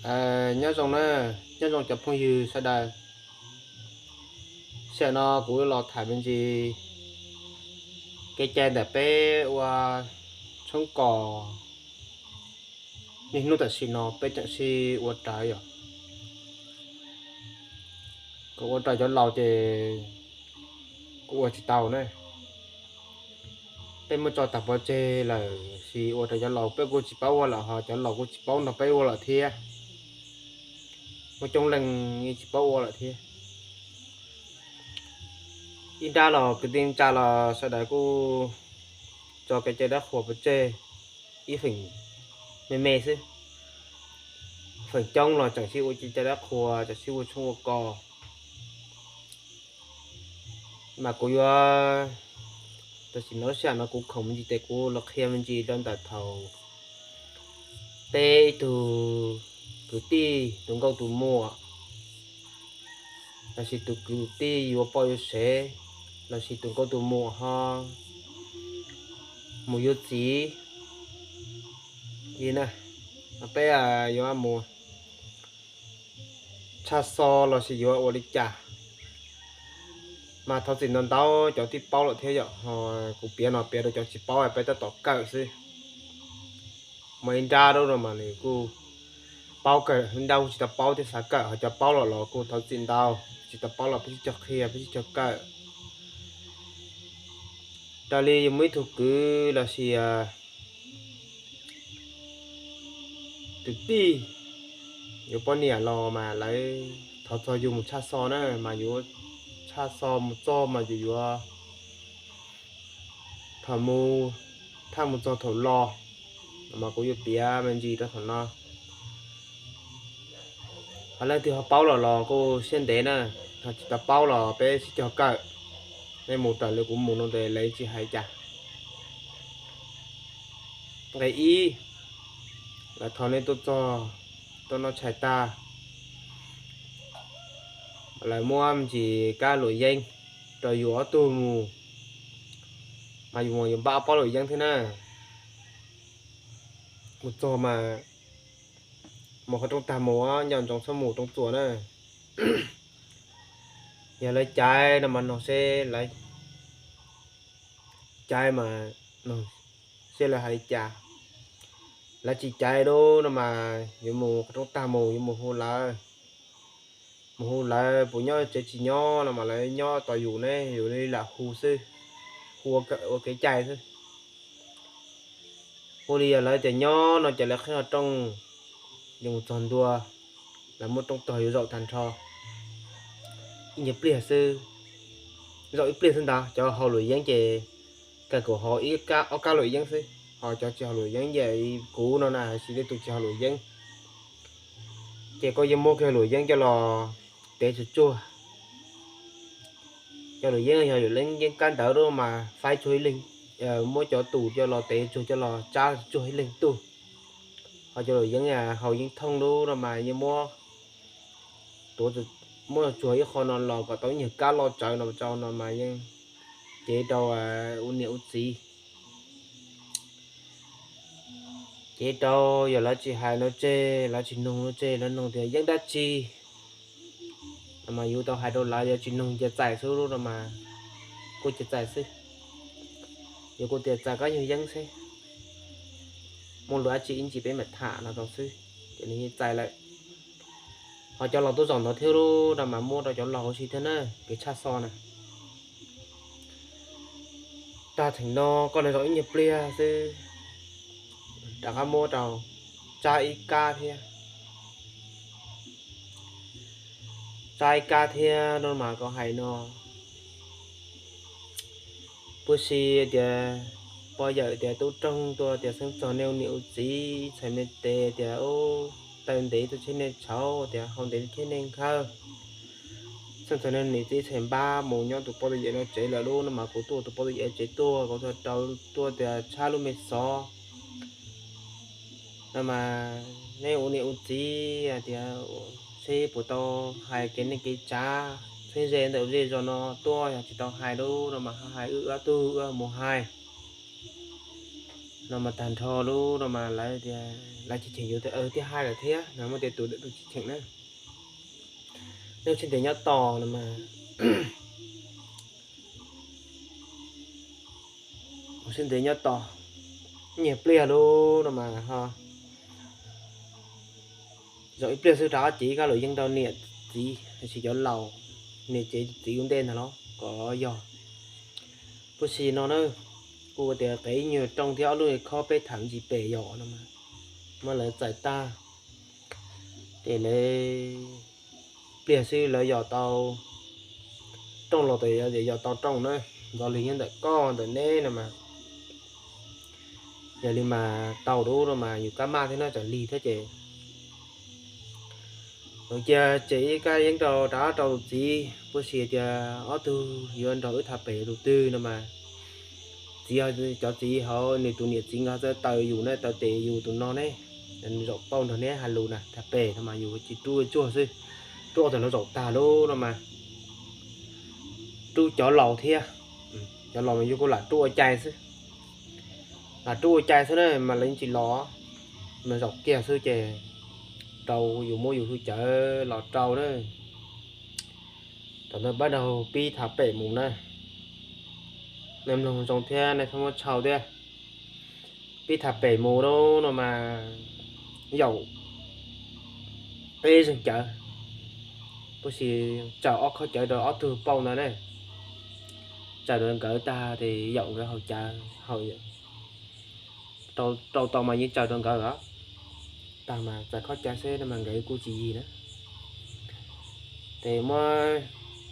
Nyob zoo na, nyob zoo cov phooj ywg sawv daws. Sij hawm no kuv los tham me ntsis kev cai ntawm peb ua tshoob kos niaj hnub tam sim no peb tseem sib ua raws yom. Kom ua raws cov laus ces kuv ua tsis tau na. Peb muab tso tag pov tseg lawm, sis ua raws cov laus peb kuj tsis paub ua lawm, ho cov laus kuj tsis paub nrog peb ua lawm thiab. Muaj coob leej yeej tsis paub ua lawm thiab. Ib nrab los kwv tij neej tsa los sawv daws kuj tso kev cai dab qhuas pov tseg ib feem me me xwb. Feem coob los tseem sib ua kev cai dab qhuas, tseem sib ua tshoob ua kos. Mas kuv yuav, tam sim no sij hawm no kuv khoom me ntsis ces kuv los qhia me ntsis rau ntawm thaum peb ib tug kwv tij, tus nkauj tus muam, lossis tus kwv tij yuav poj yuav sev, lossis tus nkauj tus muam ho mus yuav txiv li na, peb yuav mus tshaj xo lossis yuav ua li cas. Mas thov txim ntau ntau cov twb paub lawm thiab yom, ho kuv piav no piav rau cov tsis paub peb tab tom kawm xwb. Muaj ib nrab dub no mas nws kuj paub kawm, ib nrab kuj tsis tau paub thiab xav kawm, ho cov paub lawm los kuj thov txim ntau, tsis tau paub los peb sib cog qhia peb sib cog kawm. Raws li yus muaj ib tug kwv lossis tus tij yuav poj niam los mas lawv thov txog yus mus tshaj xo na, mas yuav tshaj xo mus txog mas yus yuav thaum mus, thaj mus txog thaum los, mas kuv yuav piav me ntsis rau thaum no. Ho leej twg ho paub lawm los kuj siab ntev na, ho tsis tau paub los peb sib cog kawm. Nej mus raws li kuv mus no tes lawv tsis hais cas. Nqe ib, lawv thov nej tuaj txog, tuaj noj tshais tag, lawv muab me ntsis kab luam yeeb rau yus ob tug mus, mas yus mus yus npaj ob pob luam yeeb thiab na. Mus txog mas mus qhov rooj tag mus, nco ntsoov txhob mus rooj txuas na. Yog lawv caiv no mas nog seb lawv caiv mas, seb lawv hais li cas. Lawv tsis caiv lub no mas yuav mus qhov rooj tag mus yuav mus hu lawv, mus hu lawv puas nyob tsev, tsis nyob no mas lawv nyob tos yus ne, yus li lam hu xwb, hu ua kev cai xwb. Hu li yog lawv tias nyob no ces lawv qhib qhov rooj, yus mus txog ntua, lawv muab rooj tog yus zaum tag nrho ib nyuag pliag xwb, zaum ib pliag xwb ntag. Cov haus luam yeeb ces kawg kuv haus ib kab ob kab luam yeeb xwb, ho cov tsis haus luam yeeb ces kuv no na, sis tej tus tsis haus luam yeeb ces koj yuav muab kiag luam yeeb coj los tev tsuag tsuag. Cov luam yeeb yog luam yeeb kab ntawd lub mas faib tsuag ib leeg, muab cov tus coj los tev tsuag coj los tsab tsuag ib leeg tug. Ho cov luam yeeb haus yeeb thooj lub no mas yeej muab tuav, muab tsuag ib qho no los kom tau ib nyuag kab loj tsawv no rau no mas yeej cev rau ua niam ua txiv, cev rau. Yog lawv tsis hais no tseg, lawv tsis noog no tseg, lawv noog tias yeeb dab tsi no mas yus tau hais rau lawv, yog tsis noog cia txais xwb no mas kuj cia txais xwb. Yog kuj tias txais koj nyuag yeeb xwb, muaj lus dab tsi ib ntsis peb mam tham no rau xwb, ces nws yeej txais lawm. Ho cov laus tuaj zaum ntawd thiab lub no mas muab rau cov laus huv si thiab na, kev tshaj xo na. Tag theem no koj nws zaum ib nyuag pliag xwb, rov qab muab rau tsab ib kab thiab. Tsab ib kab thiab no mas koj hais no, puas si tias pog yawm tias tub roog tuaj tias xeeb txog nej ua niam ua txiv txhais me tes tias taw ntev tuaj cheb nej tshauv tias hau ntev tuaj cheb nej nkhawj. Xeeb txog nej niam txiv txhais npab mus nyob tus poj tus yawm no tsev lawm lub no mas kuv tuaj tus poj tus yawm tsev tuaj, kuv tuaj rau tuaj tias tshab lub me xov no mas nej ua niam ua txiv hais tias seb puas tau hais kev neej kev tsav txheeb ze ntawm zej zos no tuaj, yog tsis tau hais lub no mas hais wb ob tug wb mus hais. No mas tag nrho lub no mas lawv tias lawv tsis cheem yus tias, tiag hais lawm thiab no, muaj tias tus dawm tus tsis cheem na. Nej ua siab ntev nyob tos no mas, ua siab ntev nyob tos, nyiag pliag lub no mas ho zaum ib pliag xwb rov qab cev ib kab lus yeeb rau niam txiv, tab sis cov laus, niam tsev txiv ua ntej ntag los kom yog. Puag si no na, kuv tias qev ib nyuag rooj thiab ob lub khob peb tham ntsis pem yom no mas, muab lawv txais tag, ces lawv pliag xwb lawv yos tau rooj los, yos tau rooj na, ntxov li nyob ntawm koj ntawm neb no mas, yog li mas tau dub no mas yus kab maj thiab no tsam lig thiab ces cia tseg ib kab yeeb rau rov rau tus txiv, puag si tias ob tug yuav nrog wb tham pem tus twg no mas, txiv, cov txiv hauv nws tus niam txiv nkawd txawj taws yus ne, taws tes yus tus no ne, zaum pauj nrog neb hais lus na, tham pem no mas yus tsis rub tsuag xwb, rub ob tug los zaum tag lub no mas, rub cov laus thiab, cov laus mas yus kuj lam rub ua cai xwb, lam rub ua cai xwb na mas lawv yeej tsis los, mas zaum kiag xwb ces rau yus muab yus hwj cawv los rau na. Thaum ntawd pab raug pib tham pem mus na, nej mloog zoo thiab nej txhob muab tshau thiab. Pib tham pem mus lub no mas yaum peb zeeg cawv, puag si tsaws ob khob cawv rau ob tug pauj ntawd ne, tsaws rau nkawd tag ces yaum nkawd haus cawv, rau tau mas yeej tsaws rau nkawd os, tag mas txais khob cawv xwb no mas nkawd kuj tsis yig na. Ces muab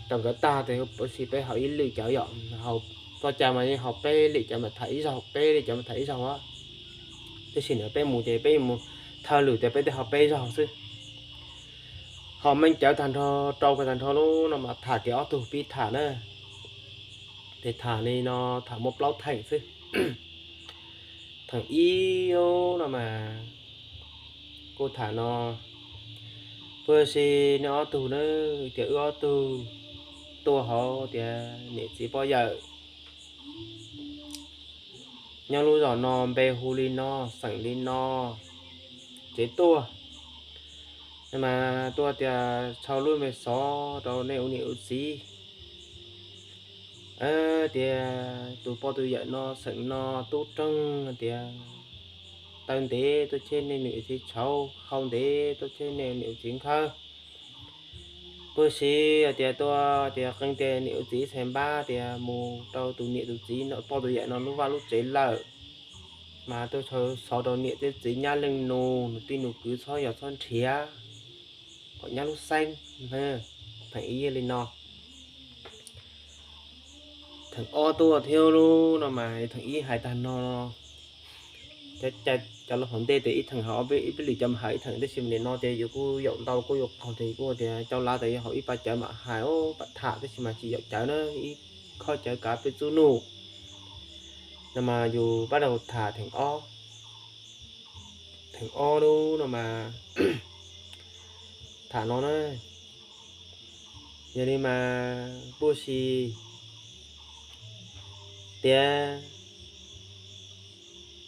rau nkawd tag ces puag si peb haus ib lwm cawv yom, haus txoj cai mas yeej haus peb lwm cawv mas tham ib zaug, peb lwm cawv mas tham ib zaug os. Tab sis ntawd peb mus ces peb mus thawj lwm tias peb twb haus peb zaug xwb. Haus meej cawv tag nrho, rau kiag tag nrho lub no mas tham kiag ob tug pib tham na. Ces tham li no, tham muaj plaub theem xwb. Theem ib no mas kuj tham no, puag si nej ob tug na, tias wb ob tug tuaj hauv tias niam txiv poj yawm nyob lub zos no, npe hu li no, xeem li no, tsev tuaj, mas tuaj tias tshau lub me xov rau nej ua niam ua txiv. Tias tus poj tus yawm no xeem no tub roog tias taw ntev tuaj cheb nej niam txiv tshauv, hau ntev tuaj cheb nej niam txiv nkhawb. Puag si tias tuaj tias qee tias niam txiv txhais npab tias mus rau tus niam tus txiv poj tus yawm no lub vaj lub tsev lawm, mas tuaj tshau xov rau niam thiab txiv nyab leej nus, nus tij nus kwv txhob yog txhob nrhiav kom nyab lub xeeb. Theem ib li no. Theem ob tuaj thiab lub no mas theem ib hais tag no, cov laus hauv ntej tias ib theem hais, ib lwm cov mas hais ib theem, tab sis nim no ces yus kuj yaum ntau kuj yuav qaug tias kuj tias cov laus tias yog hauv ib pas cawv mam hais, pab tham, tab sis mas tsis yaum cawv na, ib khob cawv kav peb txub nuj. No mas yus pab rau tham theem ob. Theem ob lub no mas tham no na, yog li mas puag si tias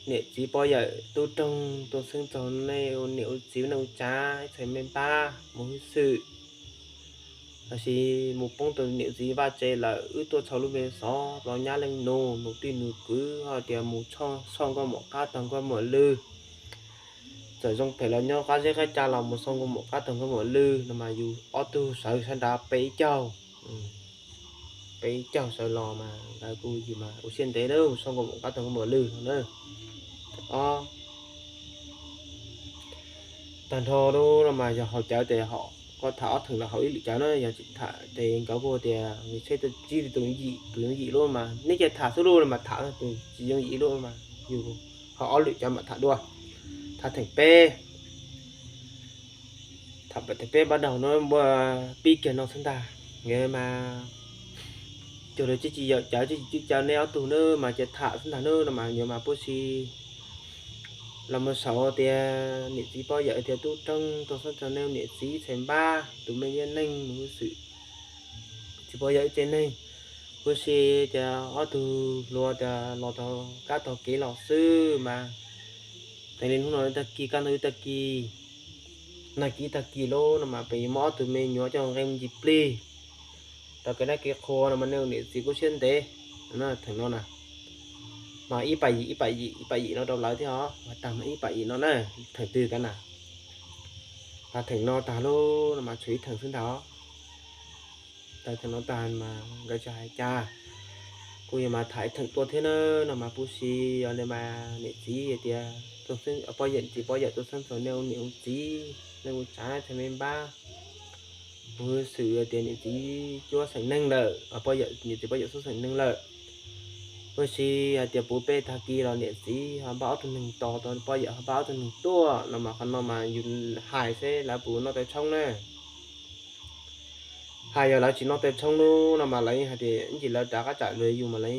niam txiv poj yawm tub roog tuaj xeeb txog nej ua niam ua txiv ua neej ua tsav ib txhais me npab mus hwj xwm, lossis mus poob rau niam txiv vaj tsev lawm, wb tuaj tshau lub me xov rau nyab leej nus, nus tij nus kwv, ho tias mus soj nkauj muam qab taug nkauj muam lw, txawm zoo phem los nyob qab zeb qab ca los mus soj nkauj muam qab taug nkauj muam lw no mas yus ob tug sawv sab nrad pe ib caug, pe ib caug sawv los mas lawv kuj yim mas ua siab ntev na, mus soj nkauj muam qab taug nkauj muam lw no na. Ob, tag nrho lub no mas yog haus cawv ces koj tham ob theem los haus ib lwm cawv na, yog tsis tham ces nkawd kuj tias nws tsheb tau tsib tus yooj yim, tus yooj yim lub mas neb cia tham xwb lub no mas tham, tus tsis yooj yim lub mas yus haus ob lwm cawv mam tham dua. Tham theem peb, tham peb pab daug no muaj pib kiag no xwb ntag. Nkawd mas cuag lawv tsis tsis yaum cawv tsis tsis cawv neb ob tug na mas cia tham xwb ntag na no mas nkawd mas puab si los mus saud tias niam txiv pog yawm tias tub roog tuaj xoob txog nej niam txiv txhais npab tus me nyuam neeg mus xwb, txiv pog yawm tsev neeg Huv si tias ob tug hluas tias los tau kab tau kev los xwb mas, teem li hnub no ib tag kis kaj ntug ib tag kis, nag kis ib tag kis lawm no mas pem yuav muab ob tug me nyuam coj nqe mus ncig plig rau kev nab kev qhua no mas nej niam txiv kuj siab ntev. Theem no na, mas ib pab yim ib pab yim ib pab yim no rau lawv thiab os, mas tag mas ib pab yim no na, theem twg ka na. Mas theem no tag lawm no mas tshuav ib theem xwb ntag. Tag theem no tag mas nkawd tsis hais cas, kuj yog mas tham ib theem tuaj thiab na. No mas huv si yog li mas niam txiv tias, poj yawm txiv poj yawm tuaj xeeb txog nej ua niam ua txiv, nej ua tsav tseem me npab, kuv xwm tias niam txiv cuab xeem neeg lawm, poj yawm, niam txiv poj yawm cuab xeem neeg lawm. Huv si hais tias puv peb tag kis los niam txiv ho npaj ob tug neeg tos, poj yawm ho npaj ob tug neeg tuaj no mas qhov no mas yus hais seb lawv puas noj taw tshoob na. Hais yog lawv tsis noj taw tshoob lub no mas lawv yeej hais tias ib ntsis lawv rov qab tsam lawv yus mas lawv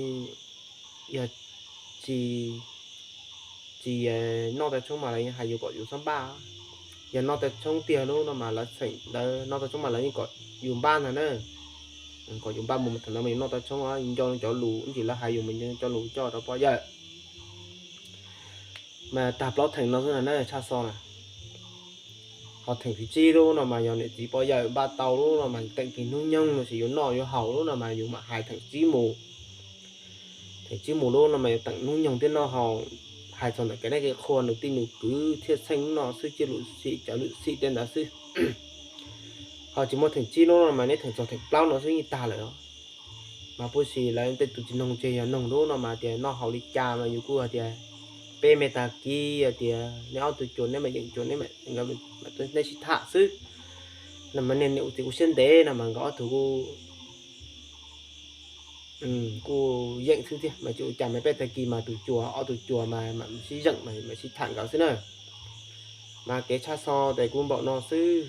yog tsis, tsis noj taw tshoob mas lawv yeej hais yus kom yus txhob npaj. Yog noj taw tshoob tiag lub no mas lawv txheem, lawv noj taw tshoob mas lawv yeej kom yus npaj ntag na. Kom yus npaj mus mas thaum ntawd mas yus noj taw tshoob, nco cov lus ib ntsis lawv hais yus mas nco cov lus coj rau poj yawm. Mas tag plaub theem no xwb na, tshaj xo na. Ho theem thib tsib lub no mas yog niam txiv poj yawm npaj tau lub no mas teem kis hnub nyoog los sis yuav noj yuav haus lub no mas yus mam hais theem tsib mus. Theem tsib mus lub no mas yuav teem hnub nyoog thiab noj haus, hais txog ntawm kev nab kev qhua nws tij nws kwv thiaj txheej lub no xwb, coj lus xim cov lus xim tej ntawd xwb. Ho tsis muaj theem tsib lub no mas neb theem txog theem plaub no xwb yeej tag lawm os. Mas huv si lawv tej tus tsis noog tseg yog noog lub no mas tias noj haus li cas mas yus kuj hais tias peb me tag kis hais tias neb ob tug cuag neb mam yeem cuag neb mam, neb sib tham xwb. No mas niam txiv kuj siab ntev no mas nkawd ob tug kuj kuj yeem xwb thiab mas tsis ua cas mas peb tag kis mas tus cuag ob tug cuag mas mam sib zeem mas mam sib tham nkawd xwb na. Mas kev tshaj xo ces kuj npaum no xwb.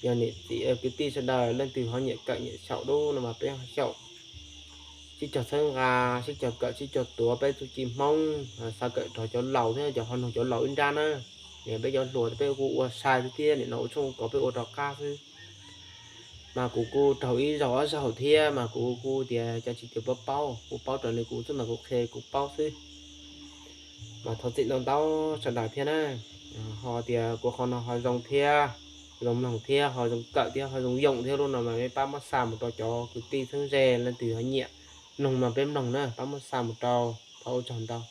Yog niam txiv kwv tij sawv daws leej twg ho nyiam kawm nyiam xyaum lub no mas peb ho xyaum, sib cog txhawb nqa, sib cog kawm sib cog tuav peb txuj ci Hmoob, xav kawm nrog cov laus thiab cov ho noog cov laus ib nrab na. Yog peb cov hluas peb kuj ua sai xwb thiab, nim no ua tshoob ua kos peb ua rov qab xwb. Mas kuv kuj raug ib zaug ob zaug thiab mas kuv kuj tias cov tsis tias paub paub, kuv paub raws li kuv xwb mas kuv qhia kuv paub xwb. Mas thov txim ntau ntau sawv daws thiab na. Ho tias kuv qhov no ho zoo thiab, zoo mloog thiab ho zoo kawm thiab ho zoo yoom thiab lub no mas peb pab muab xa mus rau cov kwv tij txheeb ze leej twg ho nyiam mloog mas peb mloog na, pab muab xa mus rau. Thov ua tsaug ntau.